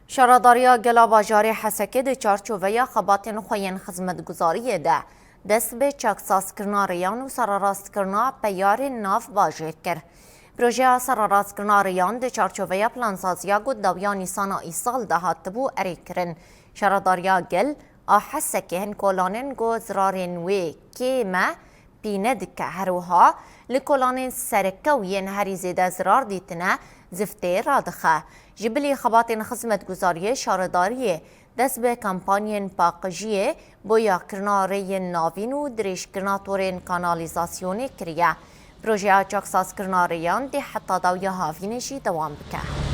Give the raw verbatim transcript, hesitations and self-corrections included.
Şaredariya Gela Bajarê Hesekê di çarçoveya xebatên xwe yên xizmetguzariyê de dest bi çaksazkirina rêyan û sererastkirina peyarên nav bajêr kir. Projeya sererastkirina rêyan di çarçoveya plansaziya ku dawiya Nîsana îsal de hatibû erêkirin. Şaredariya Gel a Hesekê hin kolanên ku zirarên wê kêm e, pîne dike. Her wiha li kolanên sereke û yên herî zêde zirar dîtine, ziftê radixe. Ji bilî xebatên xizmetguzariyê şaredariyê dest bi kampanyên paqijiyê, boyakirina rêyên navîn û dirêjkirina torên kanalîzasyonê kiriye. Projeya çaksazkirina rêyan dê heta dawiya havînê jî dewam bike.